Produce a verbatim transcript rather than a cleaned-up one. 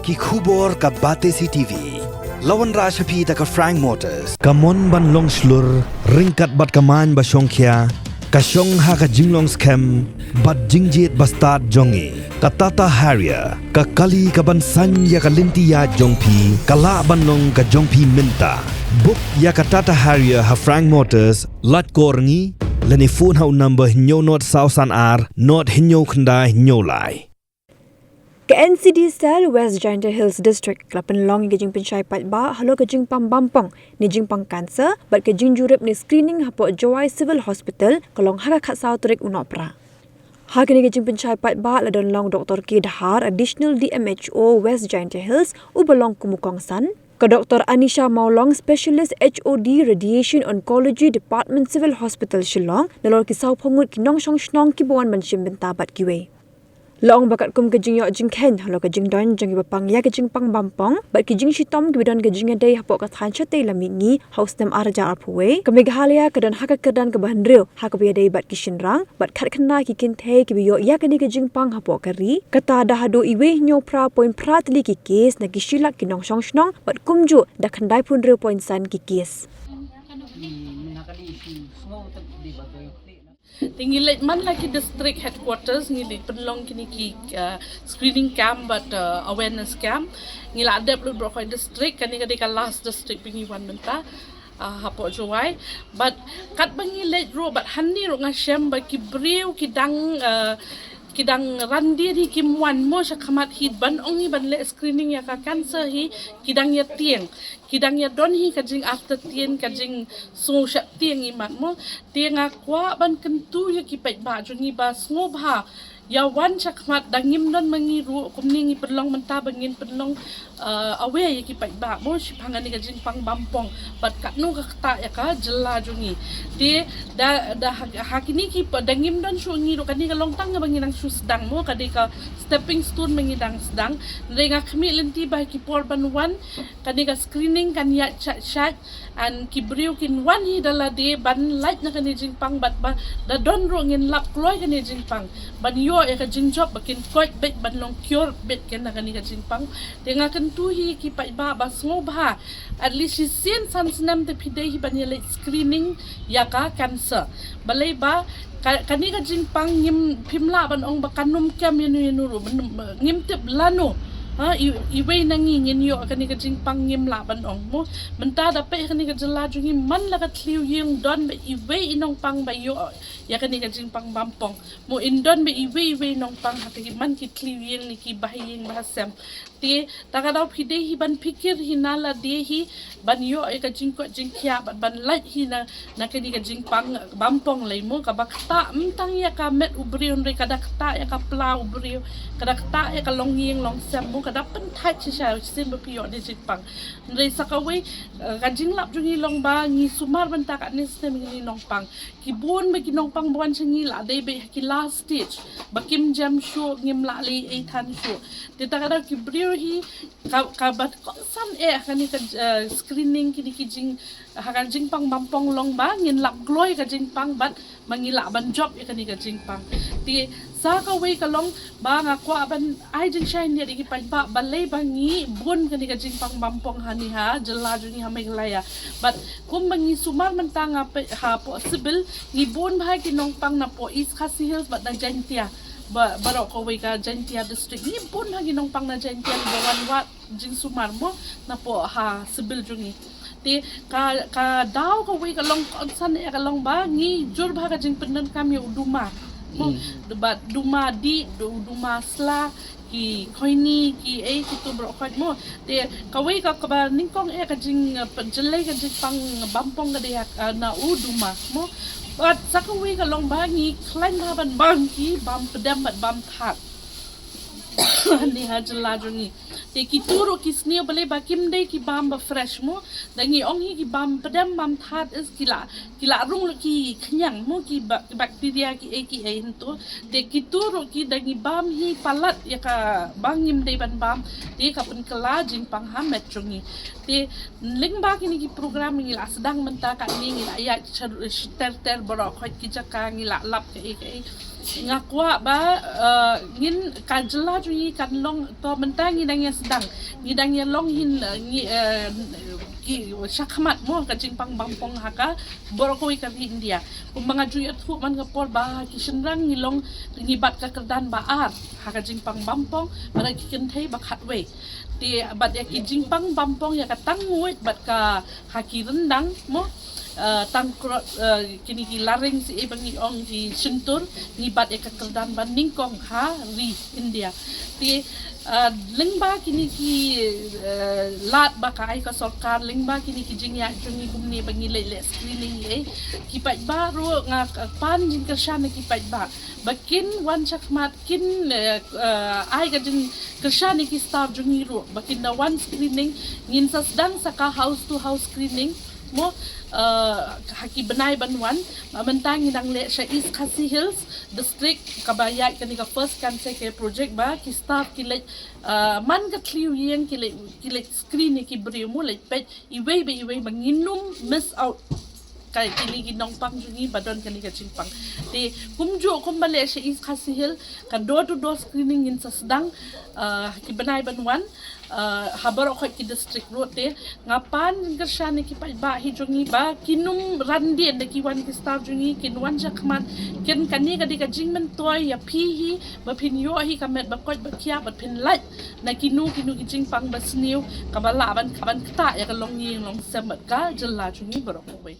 Ki khubor ka Batesi T V. La wanrah sha phi da ka Frank Motors. Ka mon ban long shlur, ryngkat bad ka main ba shongkhia, ka shong ha ka jinglong skhem bad jingjied ba stad jong ngi. Ka Tata Harrier, ka kali ka ban saiñ ïa ka lynti ïaid jong phi, ka lah ban long ka jong phi mynta. Book ïa ka Tata Harrier ha Frank Motors, lait kor ngi, lane phone ha u number hynñiew nod saw san ar, nod hynñiew khyndai hynñiew lai. Ka N C D Cell West Jaintia Hills District ka la pynlong ïa ka jingpynshai paidbah halor ka jingpang bampong ne jingpang cancer bad ka jingjurip ne screening hapoh Jowai Civil Hospital ka long ha ka khatsaw tarik u Nohprah. Ha kane ka jingpynshai paidbah la don long Doctor K Dhar, Additional D M H O West Jaintia Hills, uba long kum u kongsan, ka Doctor Anisha Mawlong, Specialist H O D Radiation Oncology Department Civil Hospital Shillong, nalor ki sawphew ngut ki nongshong shnong kiba wan ban shim bynta bad kiwei. La ong ba katkum ka jingïoh jingkheiñ halor ka jingdon jong kiba pang ïa ka jingpang bampong bad ki jingshitom kiba don ka jingïadei hapoh ka thaiñ shatei la mihngi ha u snem ar hajar arphew wei, ka Meghalaya ka don ha ka kyrdan kaba hynriew ha kaba ïadei bad ki shynrang bad khatkhyndai ki kynthei kiba ïoh ïa kane ka jingpang hapoh ka ri. Kata da haduh iwei hynñiew phra point phra tylli ki case na ki shi lak ki nongshong shnong bad kumjuh da khyndaiphew hynriew point san ki case. Te ngi leit man la ki district headquarters, ngi leit pynlong kine ki, uh, screening camp bad, uh, awareness camp. Ngi la dep lut baroh kawei district, kane ka dei ka last district ba ngi wan mynta, uh, hapoh Jowai. Bad katba ngi leit ruh bad hangne ruh nga shem ba ki briew ki dang, uh, ki dang randien hi kim wan mo sha khmat hi ban ong hi ban leh screening ïa ka cancer hi, ki dang ïa tieng. Ki dang ïa don hi ka jingartatien, ka jingsngewsheptieng imat mo. Te nga kwah ban kyntu ïa ki paidbah jong ngi ba sngewbha ïa wan sha khmat, da ngim don ma ngi ruh kumne ngi pynlong mynta ba ngin pynlong, uh, aware ïa ki paidbah mo shaphang kane ka jingpang bampong bad katno ka ktah ïa ka jylla jong ngi. Te da, da ha, ha kine ki pa, da ngim don shuh ngi ruh, kane ka long tang kaba ngi dang shu sdang mo, ka dei ka stepping stone ba ngi dang sdang. Hynrei nga khmih lynti ba ha ki por ban wan kane ka screening kan ïaid shait shait, and ki briew kin wan hi da lade ban lait na kane jingpang bad ba da don ruh ngin lap kloi kane jingpang ban ïoh ïa ka jingjop ba kin koit beit ban long cure beit ken na kane ka jingpang. Te nga kyntu hi ki paidbah ba sngewbha at least shisien san snem te phi dei hi ban ïa leit screening ïa ka cancer. Balei ba ka, kane ka jingpang ngim, phim lah ban ong ba kan ym kem ïano ïano ruh, ngim tip lano. Ha, i, iwei na ngi ngin ïoh kane ka jingpang ngim lah ban ong mo. Mynta da peit kane ka jylla jong ngi man la ka thliew ïing don ba iwei i nongpang ba ïoh ïa kane ka jingpang bampong. Mo, in don ba iwei iwei i nongpang ha ki man ki thliew ïing ne ki bahaïing bahasem. Te ta ka daw phi dei hi ban phikir hi na lade hi ban ïoh ïa ka jingkoit jingkhiah bad ban lait hi na, na kane ka jingpang bampong lei mo, kaba ktah ym tang ïa ka met u briew hynrei ka da ktah ïa ka pla u briew, ka da ktah ïa ka longïing longsem mo, ka da pynthait shisha shisien ba phi ïoh ne jingpang. Hynrei sa kawei, eh, ka jinglap jong ngi long ba ngi sumar mynta katne snem ïa kine ki nongpang. Ki bun ba ki nongpang ba wan sha ngi la dei beit ha ki last stage ba kim jem shuh, ngim lah leh ei than shuh. Te ta ka daw ki briew hi ka, kaba kongsan eh ha kane ka, eh, screening kine ki jing, ha ka jingpang bampong long ba ngin lap kloi ka jingpang bad ba ngi lah ban jop ïa kane ka jingpang. Te sa kawei ka long ba nga kwah ban ai jingshai ïa ki paidbah balei ba ngi bun kane ka jingpang bampong hangne ha jylla jong ngi ha Meghalaya. Bad kumba ngi sumar mynta nga peit hapoh civil, ngi bun bha ki nongpang napoh East Khasi Hills bad na Jaintia. Ba, baroh kawei ka Jaintia district ngi bun bha ki nongpang na Jaintia ba wan wad jingsumar mo napoh ha civil jong ngi. Te ka, ka daw kawei ka long kongsan eh ka long ba ngi jur bha ka jingpyndonkam ïa u duma. Mo, mm, bad duma dih, du-, duma sla, ki khoini, ki ei, kitu baroh khoit mo. Te kawei ka, kaba nyngkong eh ka jing, eh, pynjlei ka jingpang bampong ka dei ha, eh, na u duma mo. Bad sa kawei ka long ba ngi khlaiñ bha ban bam ki bam pdem bad bam thad. Hangne ha jylla jong ngi. Te kitu ruh ki sniew balei ba kim dei ki bam ba fresh mo. Da ngi ong hi ki bam pdem bam thad is ki la, ki la rung lut ki khñiang mo, ki ba-, ki bacteria ki ei ki ei hynto. Te kitu ruh ki da ngi bam hi palat ïa kaba ngim dei ban bam. Te ka pynkylla jingpang ha met jong ngi. Te lyngba kine ki program ngi la sdang mynta katne ngi la ïaid ter ter baroh khoit ki jaka ngi la lap kaei kaei. Nga kwah ba, eh, ngin ka jylla jong ngi kan long, to mynta ngi dang ïa sdang, ngi dang ïa long hi, eh, ngi, eh, ki shakhmat mo ka jingpang bampong ha ka baroh kawei ka ri India. Kumba nga ju ïathuh man ka por ba ki shynrang ngi long, ngi bat ka kyrdan ba ar ha ka jingpang bampong, bad ki kynthei ba khatwei. Te bad ïa ki jingpang bampong ïa ka tangwit bad ka ha ki ryndang mo, eh, tang krot, eh, kine ki lareng si e ba ngi ong ki shyntur, ngi bat ïa ka kyrdan ba nyngkong ha ri India. Te, eh, lyngba kine ki, eh, lad ba ka ai ka sorkar, lyngba kine ki jingïaid jong ngi kumne ba ngi leh leh screening, eh, ki paidbah ruh nga, eh, pan jingkyrshan ïa ki paidbah ba kin wan shakhmat, kin, eh, eh, ai ka jingkyrshan ïa ki staff jong ngi ruh ba kin da wan screening. Ngin sa sdang sa ka house to house screening mo, eh, ha ki bnai ban wan. Ba mynta ngi dang leh sha East Khasi Hills District, kaba ïaid kane ka First Cancer Care Project, ba ki staff ki leit, eh, man ka thliew ïing ki leit, ki leit screen ïa ki briew mo, leit peit iwei ba iwei ba ngin ym miss out ka kine ki nongpang jong ngi ba don kane ka jingpang. Te kumjuh kumba leh sha East Khasi Hills, ka door to door screening ngin sa sdang, eh, ki bnai ban wan, eh, ha baroh khoit ki district ruh. Te nga pan jingkyrshan ïa ki paidbah hi jong ngi ba kin ym ran dien da ki wan ki staff jong ngi, kin wan shakhmat, kin, kane ka dei ka jingmyntoi ïa phi hi ba phin ïoh hi ka met ba koit ba khiah bad phin lait na kino kino ki jingpang ba sniew kaba lah ban, ka ban ktah ïa ka longïing longsem bad ka jylla jong ngi baroh kawei.